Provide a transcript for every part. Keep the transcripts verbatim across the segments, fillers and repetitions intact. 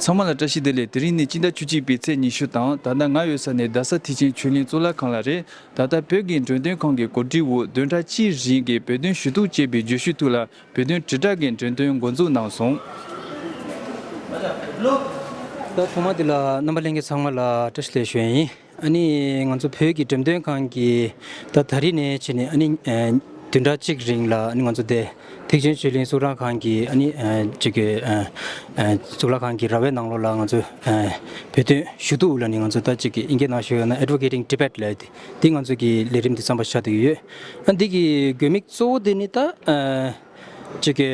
ཚང་མ་ལ་བཀྲ་ཤིས་བདེ་ལེགས། དེ་རིང་ནི་སྤྱི་ཟླ་བཅུ་གཅིག་པའི་ཚེས་ཉི་ཤུ་དང་། ད་ལྟ་ང་ཡོད་ས་ནི་རྡ་ས་ཐེག་ཆེན་ཆོས་གླིང་གཙུག་ལག་ཁང་ལ་རེད། ད་ལྟ་བོད་ཀྱི་འགྲེམས་སྟོན་ཁང་གི་གོ་སྒྲིག་འོག་བདུན་ཕྲག་གཅིག་རིང་གི་བོད་དོན་ཞུ་གཏུག་ཅེས་པའི་བརྗོད་གཞིའི་ཐོག་ལ་བོད་དོན་དྲིལ་བསྒྲགས་ཀྱི་འགྲེམས་སྟོན་འགོ་འཛུགས་གནང་སོང་། ད་ཐོག་མ་དེ་ལ་རྣམ་པ་ལྷན་རྒྱས་ཚང་མ་ལ་བཀྲ་ཤིས་བདེ་ལེགས་ཞུ་ཡ་ཡིན། ཨ་ནི་ང་ཚོ་བོད་ཀྱི་འགྲེམས་སྟོན་ཁང་གིས་ད་ད་རེས་ནས་བྱས་ནས་ཨ་ནི་ཨ་བདུན་ཕྲག་གཅིག་རིང་ལ་ཨ་ནི་ང་ཚོ་དེ་ཐེག་ཆེན་ཆོས་གླིང་གཙུག་ལག་ཁང་གི་ཨ་ནི་ཨ་ཅིག་གི་ཨ་ཨ་གཙུག་ལག་ཁང་གི་ར་བའི་ནང་ལོགས་ལ་ང་ཚོ་ཨ་བོད་དོན་ཞུ་གཏུག་ལ་ནི་ང་ཚོ་ད་ཅིག་གི་ཨིན་སྐད་ནང་ཞུ་ཡོད་ན་Advocating Tibet་ལབ་དེ་འདི་ང་ཚོ་གི་ལས་རིམ་འདི་བརྩམས་པ་ཆགས་བསྡད་ཀྱི་ཡོད། ཨ་འདི་གི་དགོས་དམིགས་གཙོ་བོ་དེ་ནི་ད་ཨ་ཅིག་གི་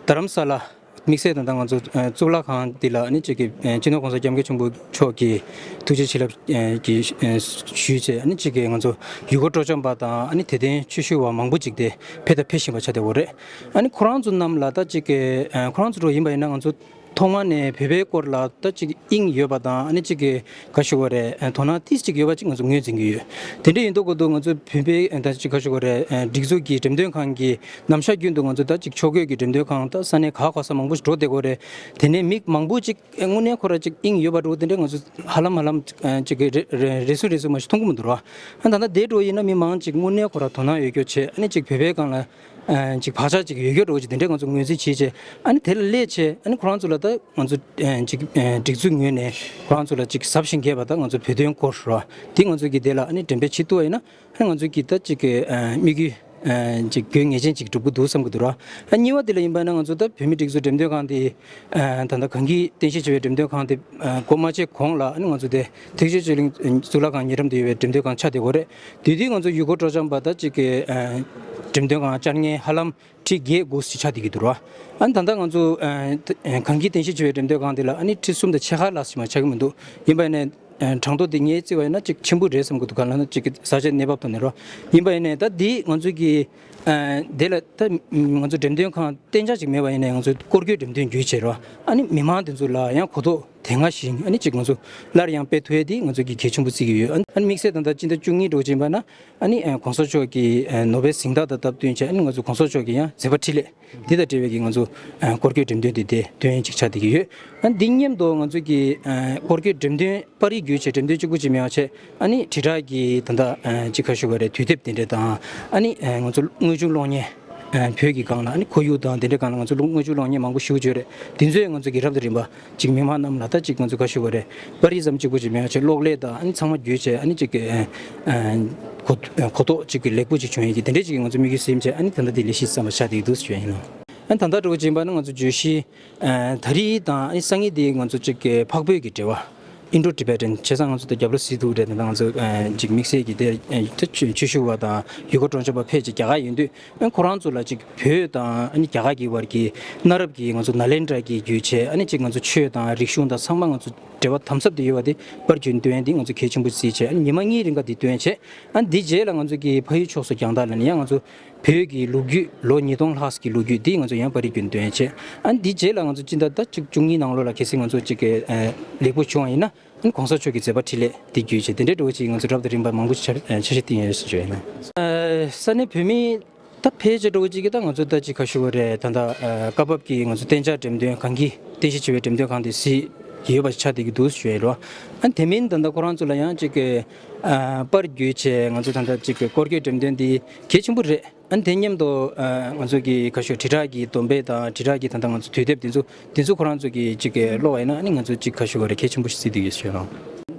རྡ་རམ་ས་ལ་དམིགས་བསལ་དང་ད་ང་ཚོ་ཨ་གཙུག་ལག་ཁང་འདི་ལ་ཨ་ནི་ཅིག་གི་ཨ་སྤྱི་ནོར་༸གོང་ས་༸སྐྱབས་མགོན་ཆེན་པོ་མཆོག་གིས་ཐུགས་རྗེ་བྱིན་རླབས་ཨ་ཀྱི་ཨ་ཞུས་བྱས་ཨ་ནི་ཅིག་གི་ང་ཚོ་ཡུལ་སྐོར་སྤྲོ་འཆམ་པ་དང་ཨ་ནི་དད་ལྡན་ཆོས་ཞུ་བ་མང་པོ་ཅིག་དེ་ཕེབས་དང་ཕེབས་བཞིན་པ་ཆགས་བསྡད་ཡོད་རེད། ཨ་ནི་ཁོ་རང་ཚོ་རྣམས་ལ་ད་ཅིག་གི་ཨ་ཁོ་རང་ཚོ་འདྲ་ཡིན་པ་ཡིན་ན་ང་ཚོ་ཐོག་མ་ནས་བོད་པའི་སྐོར་ལ་ད་ཅིག་དབྱིངས་ཡོད་པ་དང་ཨ་ནི་ཅིག་གི་ག་ཞུ་དགོས་རེད། ཨ་དོ་སྣང་ཏིས་ཅིག་ཡོད་པ་ཅིག་ང་ཚོ་ངོས་འཛིན་གྱི་ཡོད། དེ་འདྲ་ཡིན་མདོག་གོ་འདུག་ང་ཚོ་བོད་པའི་ཨ་ད་ཅིག་ག་ཞུ་དགོས་རེད། ཨ་སྒྲིག་འཛུགས་ཀྱི་འགྲེམས་སྟོན་ཁང་གི་ནམ་ཞག་རྒྱུན་དུ་ང་ཚོ་ད་ཅིག་ཕྱོགས་བགོས་ཀྱི་འགྲེམས་སྟོན་ཁང་ད་ས་གནས་ག་ག་ས་མང་པོ་ཞིག་འགྲོ་བསྡད་ཀྱི་ཡོད་རེད། དེ་ནས་མི་མང་པོ་ཅིག་ཨ་དངོས་གནས་ཁོ་ར་ཅིག་དབྱིངས་ཡོད་པ་འདྲ་བོ་དེ་འདྲ་ང་ཚོ་ཧ་ལམ་ཧ་ལམ་ཨ་ཅིག་གི་རེ་རེ་རེ་ཟུང་རེ་ཟུང་མ་ཞིག་མཐོང་གི་མི་འདུག་ར། ཨ་ད་ལྟ་དེ་འདྲ་བོ་ཡིན་ན་མི་མང་ཅིག་དངོས་གནས་ཁོ་ར་དོ་སྣང་ཡོད་རྒྱུ་བྱས་ཨ་ནི་ཅིག་བོད་པའི་སྒང་ལ། ཨ་ཅིག་བག་ཆགས་ཅིག་ཡོད་རྒྱུ་འདྲ་བོ་ཅིག་དེ་འདྲས་ང་ཚོ་ངོས་འཛིན་བྱས་བྱས་ཨ་ནི་དེ་ལ་སླེབས་བྱས་ཨ་ནི་ཁོ་རང་ཚོ་ལ་ད་ང་ཚོ་ཨ་ཅིག་ཨ་སྒྲིག་འཛུགས་ངོས་ནས་ཁོ་རང་ཚོ་ལ་ཅིག་ཟབ་ཞིང་རྒྱས་པ་ད་ང་ཚོ་བོད་དོན་སྐོར་རོ་དེ་ང་ཚོ་གི་དེ་ལ་ཨ་ནི་འགྲེམས་སྤེལ་བྱེད་ཐུབ་པ་ཡིན་ན་ཨ་ནི་ང་ཚོ་གི་ད་ཅིག་གི་ཨ་དམིགས་ཡུལ་ཨ་ཅིག་དགོས་ངེས་ཅན་ཅིག་འགྲུབ་ཀྱི་འདུག་བསམ་གྱི་འདུག་ར། ཨ་གཉིས་པ་དེ་ལ་ཡིན་པ་ན་ང་ཚོ་ད་བོད་མིའི་སྒྲིག་འཛུགས་འགྲེམས་སྟོན་ཁང་དེ་ཨ་ད་ལྟ་གངས་སྐྱིད་རྟེན་གཞི་བྱས་པའི་འགྲེམས་སྟོན་ཁང་དེ་ཨ་སྒོ་མ་ཕྱེ་གོང་ལ་ཨ་ནི་ང་ཚོ་དེ་ཐེག་ཆེན་ཆོས་གླིང་གཙུག་ལག་ཁང་ཉེ་འགྲམ་དུ་ཡོད་པའི་འགྲེམས་སྟོན་ཁང་ཆགས་བསྡད་ཡོད་རེད། དེ་དུས་ང་ཚོ་ཡུལ་སྐོར་སྤྲོ་འཆམ་པ་ད་ཅིག་གི་ཨ་འགྲེམས་སྟོན་ཁང་བཅར་མཁན་ཧ་ལམ་ཁྲི་བརྒྱད་དགུ་ཞིག་ཆགས་བསྡད་ཀྱི་འདུག་ར། ཨ་ནི་ད་ལྟ་ང་ཚོ་ཨ་གངས་སྐྱིད་རྟེན་གཞི་བྱས་པའི་འགྲེམས་སྟོན་ཁང་དེ་ལ་ཨ་ནི་ཁྲི་གསུམ་དང་ཕྱེད་ཀ་ལྷག་ཞིག་མ་ཆགས་ཀྱི་མི་འདུག་ཡིན་པ་ཡིན་ནའི་ཨ་གྲངས་ཐོ་དེ་ངས་བརྩིས་པ་ཡིན་ན་ཅིག་ཆེན་པོ་རེད་བསམ་གྱི་འདུག་ག་ལ་ན་ཅིག་གི་བཟའ་བཅའ་གནས་བབ་ཐོག་ནས་རོ། ཡིན་པ་ཡིན་ནའི་ད་འདི་ང་ཚོ་གི་ཨ་དེ་ལ་ད་ང་ཚོ་འགྲེམས་སྟོན་ཁང་གཏན་འཇགས་ཅིག་མེད་པ་ཡིན་ནའི་ང་ཚོ་སྐོར་སྐྱོད་འགྲེམས་སྟོན་བརྒྱུད་བྱས་རོ། ཨ་ནི་མི་མང་དེ་ཚོ་ལ་ཡང་གོ་རྟོགས་དེ་སྔ་བཞིན་ཨ་ནི་ཅིག་ང་ཚོ་སླར་ཡང་སྤེལ་ཐུབ་ཡས་དེ་ང་ཚོ་གི་གལ་ཆེན་པོ་བརྩི་གི་ཡོད། ཨ་ནི་དམིགས་བསལ་ད་ལྟ་སྤྱི་ཟླ་བཅུ་གཉིས་འགྲོ་བཞིན་པ་ན་ཨ་ནི་ཨ་གོང་ས་མཆོག་གི་ཨ་ནོ་བེལ་གཟེངས་རྟགས་དང་སྟབས་བསྟུན་བྱས་ཨ་ནི་ང་ཚོ་གོང་ས་མཆོག་གི་ཡང་མཛད་པ་འཕྲིན་ལས་འདི་དང་འབྲེལ་བའི་གི་ང་ཚོ་ཨ་སྐོར་སྐྱོད་འགྲེམས་སྟོན་འདི་དེ་སྟོན་ཡས་ཅིག་ཆགས་བསྡད་ཀྱི་ཡོད། ཨ་ནི་འདི་མཉམ་དུ་ང་ཚོ་གི་ཨ་སྐོར་སྐྱོད་འགྲེམས་སྟོན་པར་རིས་བརྒྱུད་བྱས་འགྲེམས་སྟོན་གཅིག་པུ་ཅིག་མེད་པ་བྱས་ཨ་ནི་དྲིལ་བསྒྲགས་ཀྱི་ད་ལྟ་ཨ་ཅིག་ག་ཞུ་དགོས་རེད་དུས་དེབ་དེ་འདྲ་དང་ཨ་ནི་ཨ་ང་ཚོ་དངོས་བྱུང་གློག་བརྙན་ཨ་བོད་ཀྱི་སྒང་ལ་ཨ་ནི་ཁོར་ཡུག་དང་དེ་འདྲའི་སྒང་ལ་ང་ཚོ་དངོས་བྱུང་གློག་བརྙན་མང་པོ་ཞེ་པོ་ཅིག་ཡོད་རེད། དེ་ཚོས་ང་ཚོ་གི་རབ་དང་རིམ་པ་ཅིག་མི་མང་རྣམས་ལ་ད་ཅིག་ང་ཚོ་ག་ཞུ་དགོས་རེད་པར་རིས་ཙམ་གཅིག་པུ་ཅིག་མེད་པ་བྱས་གློག་ཀླད་དང་ཨ་ནི་ཚང་མ་བརྒྱུད་བྱས་ཨ་ནི་ཅིག་གི་ཨ་གོ་གོ་རྟོགས་ཅིག་གི་ལེགས་པོ་ཅིག་བྱུང་ཡས་ཀྱི་དེ་འདྲའི་ཅིག་ང་ཚོ་དམིགས་ཡུལ་ཟིན་བྱས་ཨ་ནི་ད་ལྟ་དེ་ལས་གཞི་བརྩམས་པ་ཆགས་བསྡད་ཀྱི་འདུག་ཞུ་ཡ་ཡིན། ཨ་ནི་ད་ལྟ་འགྲོ་བཞིན་པ་ནི་ང་ཚོ་བརྗོད་གཞི་ཨ་ད་རེས་དང་ཨ་ནི་སང་ཉིན་དེ་ང་ཚོ་ཅིག་གི་འཕགས་བོད་ཀྱི་འབྲེལ་བ། Indo-Tibetan་བྱས་ཙང་ང་ཚོ་ད་རྒྱབ་ལོགས་སི་ཏུ་རེད། ད་ང་ཚོ་ཨ་ཅིག་དམིགས་བསལ་གྱི་དེ་ཨ་ད་ཆོས་ཆོས་ཞུ་བ་དང་ཡུལ་སྐོར་སྤྲོ་འཆམ་པ་ཕལ་ཆེར་རྒྱ་གར་ཡིན་དུས་ཨ་ཁོ་རང་ཚོ་ལ་ཅིག་བོད་དང་ཨ་ནི་རྒྱ་གར་གྱི་བར་གྱི་གནའ་རབས་ཀྱི་ང་ཚོ་ནཱ་ལེནྡྲ་གྱི་བརྒྱུད་བྱས་ཨ་ནི་ཅིག་ང་ཚོ་ཆོས་དང་རིག་གཞུང་དང་ཚང་མ་ང་ཚོ་འབྲེལ་བ་དམ་ཟབ་དུ་ཡོད་པ་དེ་པར་བརྒྱུད་སྟོན་ཡ་འདི་ང་ཚོ་གལ་ཆེན་པོ་བརྩིས་བྱས་ཨ་ནི་ཉི་མ་གཉིས་རིང་ག་འདི་སྟོན་བྱས་ཨ་ནི་འདི་རྗེས་ལ་ང་ཚོ་གི་ཕ་ཡུལ་ཕྱོགས་སུ་རྒྱང་ཐག་ལ་ནི་ཡང་ང་ཚོ་བོད་ཀྱི་ལོ་རྒྱུས་ལོ་ཉིས་སྟོང་ལྷག་གི་ལོ་རྒྱུས་འདི་ང་ཚོ་ཡང་པར་རིས་བརྒྱུད་སྟོན་བྱས། ཨ་ནི་འདི་རྗེས་ལ་ང་ཚོ་སྤྱི་ཟླ་ད་ཅིག་བཅུ་གཉིས་ནང་ལོགས་ལ་གལ་སྲིད་ང་ཚོ་ཅིག་གི་ཨ་ལེགས་པོ་བྱུང་བ་ཡིན་ན་ཨ་ནི་གོང་ས་མཆོག་གི་མཛད་པ་འཕྲིན་ལས་འདི་བརྒྱུད་བྱས་དེ་འདྲའི་འགྲོ་བ་ཅིག་ང་ཚོ་རབ་དང་རིམ་པ་མང་པོ་ཞིག་འཆར་འཆར་གཞི་བཏིང་ཡོད་ཟེར་ཞུ་ཡ་ཡིན། ཨ་ས་གནས་བོད་མི་ད་ཕལ་ཆེར་འགྲོ་བ་ཅིག་གིས་ད་ང་ཚོ་ད་ཅིག་ག་ཞུ་བ་རེད། ད་ད་ཨ་སྐབས་བབ་ཀྱི་ང་ཚོ་གཏན་འཇགས་འགྲེམས་སྟོན་གངས་སྐྱིད་རྟེན་གཞི་བྱས་པའི་འགྲེམས་སྟོན་ཁང་དེ་གཟིགས་ཡོད་པ་ཆགས་བསྡད་ཀྱི་འདུག་ཞུ་ཡ་ཡིན་རོ། ཨ་ནི་དེ་མིན་ད་ད་ཁོ་རང་ཚོ་ལ་ཡང་ཅིག་གི་ཨ་པར་བརྒྱུད་བྱས་ང་ཚོ་ད་ད་ཅིག་གི་སྐོར་སྐྱོད་འགྲེམས་སྟོན་འདི་གལ་ཆེན་པོ་རེད། ཨ་ནི་དེ་མཉམ་དུ་ཨ་ང་ཚོ་གི་ག་ཞུ་དྲིལ་བསྒྲགས་ཀྱི་སྡོམ་པས་དང་དྲིལ་བསྒྲགས་ཀྱི་ད་ལྟ་ང་ཚོ་དུས་དེབ་འདི་ཚོ་འདི་ཚོ་ཁོ་རང་ཚོ་གི་ཅིག་གི་ཀློག་པ་ཡིན་ན་ཨ་ནི་ང་ཚོ་ཅིག་ག་ཞུ་དགོས་རེད་གལ་ཆེན་པོ་ཞིག་བརྩི་བསྡད་ཡོད་ཞུ་རང་།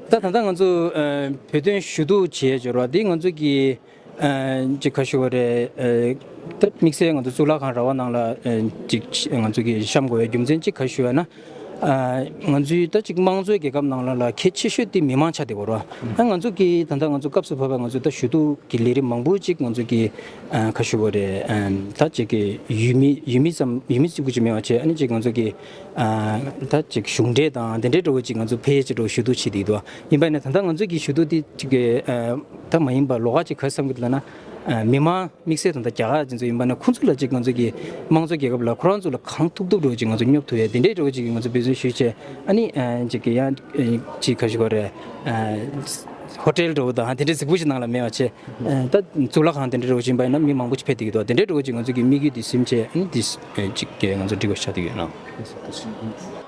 ད་ད་ལྟ་ང་ཚོ་ཨ་བོད་དོན་ཞུ་གཏུག་བྱས་འབྱོར་བ་འདི་ང་ཚོ་གི་ཨ་ཅིག་ག་ཞུ་དགོས་རེད། ཨ་ད་དམིགས་བསལ་ང་ཚོ་གཙུག་ལག་ཁང་ར་བ་ནང་ལ་ཨ་ཅིག་ང་ཚོ་གི་བཤམས་དགོས་པའི་རྒྱུ་མཚན་ཅིག་ག་ཞུ་ཡ་ན། ཨ་ང་ཚོའི་ད་ཅིག་དམངས་གཙོའི་རྒྱལ་ཁབ་ནང་ལ་ལ་གལ་ཆེ་ཤོས་དེ་མི་མང་ཆགས་བསྡད་ཡོད་རེད་བ། ཨ་ང་ཚོ་གི་ད་ལྟ་ང་ཚོ་སྐབས་སུ་བབས་པ་ང་ཚོ་ད་ཞུ་གཏུག་གི་ལས་རིམ་མང་པོ་ཅིག་ང་ཚོ་གི་ཨ་ག་ཞུ་དགོས་རེད། ཨ་ད་ཅིག་གི་ཡུལ་མི་ཡུལ་མི་ཙམ་ཡུལ་མི་གཅིག་པུ་ཅིག་མེད་པ་བྱས་ཨ་ནི་ཅིག་ང་ཚོ་གི་ཨ་ད་ཅིག་གཞུང་འབྲེལ་དང་དེ་འདྲའི་འདྲ་བོ་ཅིག་ང་ཚོ་ཕལ་ཆེར་འདྲ་བོ་ཞུ་གཏུག་བྱེད་བསྡད་ཡོད་རེད་བ། ཡིན་པ་ནི་ད་ལྟ་ང་ཚོ་གི་ཞུ་གཏུག་དེ་ཅིག་གི་ཨ་ད་མ་ཡིན་པ་ལོགས་ཀ་ཅིག་ག་རེ་བསམ་གི་འདུག་ལབ་ན། ཨ་མི་མང་དམིགས་བསལ་དང་ད་རྒྱ་གར་དེ་ཚོ་ཡིན་པ་ན་ཁོང་ཚོ་ལ་ཅིག་ང་ཚོ་གི་དམངས་གཙོ་རྒྱལ་ཁབ་ལ་ཁོ་རང་ཚོ་ལ་གང་ཐུབ་ཐུབ་འདྲ་བོ་ཅིག་ང་ཚོ་སྙོབ་ཐུབ་ཡ་དེ་འདྲའི་འདྲ་བོ་ཅིག་ང་ཚོ་འབད་བརྩོན་ཞུས་བྱས་ཨ་ནི་ཨ་ཅིག་གི་ཡང་ཨ་ཅིག་ག་ཞུ་དགོས་རེད། ཨ་ཧོ་ཊེལ་འདྲ་བོ་དང་དེ་འདྲའི་གཟིགས་པོ་ཞིག་ནང་ལ་མེད་པ་བྱས། ཨ་ད་གཙུག་ལག་ཁང་དེ་འདྲའི་འདྲ་བོ་ཅིག་ཡིན་པ་ཡིན་ན་མི་མང་པོ་ཅིག་ཕེབས་བསྡད་ཀྱི་འདུག་དེ་འདྲའི་འདྲ་བོ་ཅིག་ང་ཚོ་གི་དམིགས་ཡུལ་དེ་ཟིན་བྱས་ཨ་ནི་དེ་ཨ་ཅིག་གི་ང་ཚོ་འགྲིག་པ་ཆགས་བསྡད་ཡོད་ན།